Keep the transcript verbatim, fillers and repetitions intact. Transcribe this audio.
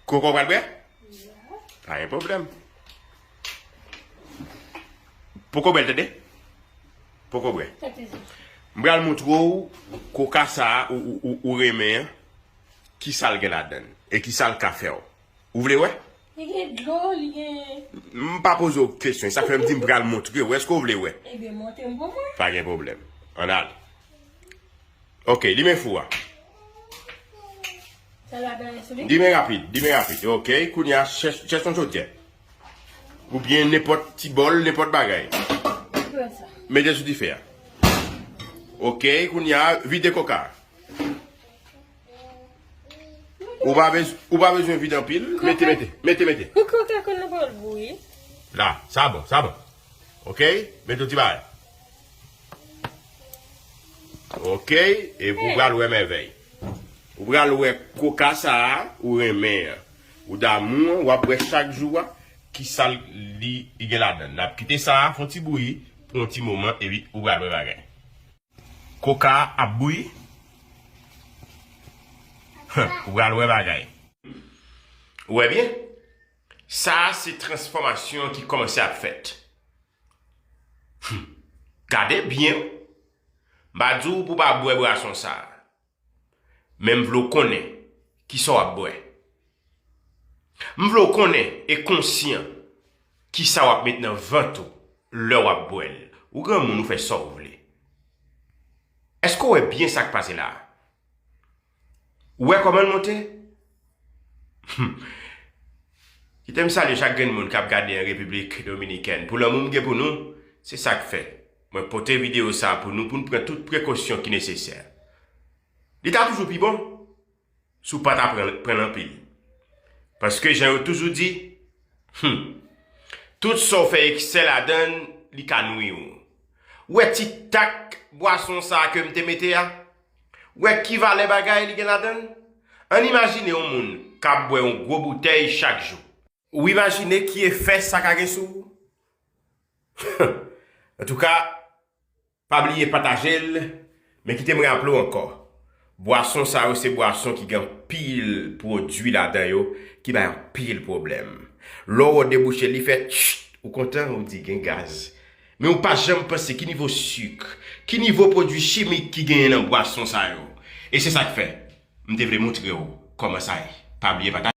Koko pral bwè? Pa gen pwoblèm. Poko bwè l, tande? Poko bwè. M pral montre w koka sa a ou, ou, ou, ou renmen an, ki sa l gen ladan l e ki sa l ka fè w. Ou vle wè? Li gen dlo, li gen. M pa poze w kesyon, sa fè m di m pral montre w. Èske w vle wè? Ebyen, montre m pou mwen. Pa gen pwoblèm. Ann ale. Ok, limen fou a. Sa ladan sou li? Limen rapid, limen rapid. Ok, kounye a, chèch, chèch yon chodyè. Oubyen nenpòt ti bòl, nenpòt bagay. Mete sou dife a. Ok, kounye a, vide koka a. Ou pa bez-, ou pa bezwen vide anpil. Mete, mete, mete, mete. Koka konn nan bòl bouyi. La, sa bon, sa bon. Ok, mete yon ti bagay. Ok, epi ou pral wè mèvèy. Ou pral wè koka sa a, ou renmen an, ou damou an, w ap bwè chak jou a, ki sa li, li gen ladan l. N ap kite sa a fè yon ti bouyi pou yon ti moman, epi ou pral wè bagay. Koka a ap bouyi. Ou pral wè bagay. Ou wè byen? Sa a se transfòmasyon ki kòmanse ap fèt. Hmm. Gade byen, m pa di w pou w pa bwè bwason sa a. Men m vle w konnen kisa w ap bwè. M vle w konnen e konsyan kisa w ap met nan vant ou lè w ap bwè l. Ou granmoun, ou fè sa w vle. Èske w wè byen sa k pase la a? Ou wè kòman l monte? Hmm. Kite m salye chak grenn moun k ap gade an Repiblik Dominikèn. Pou lanmou m gen pou nou, se sa k fè mwen pote videyo sa a pou nou, pou n pran tout prekosyon ki nesesè. Li ta toujou pi bon si w pa ta pran, pran l anpil. Paske jan yo toujou di, hmm, tout sa w fè eksè ladan l, li ka nwi w. Ou wè ti tak bwason sa a ke m te mete a? Ou wè ki valè bagay li gen ladan l? Ann imajine yon moun k ap bwè yon gwo boutèy chak jou. Ou imajine ki efè sa ka gen sou ou? Antouka, pa bliye pataje l, men kite m raple w ankò. Bwason sa yo se bwason ki gen anpil pwodui ladan yo, ki bay anpil pwoblèm. Lè w debouche l, li fè tchit, ou kontan, ou di gen gaz. Men ou pa janm panse ki nivo sik, ki nivo pwodui chimik ki genyen nan bwason sa yo. E se sa k fè m te vle montre w kòman sa ye. Pa bliye pataje.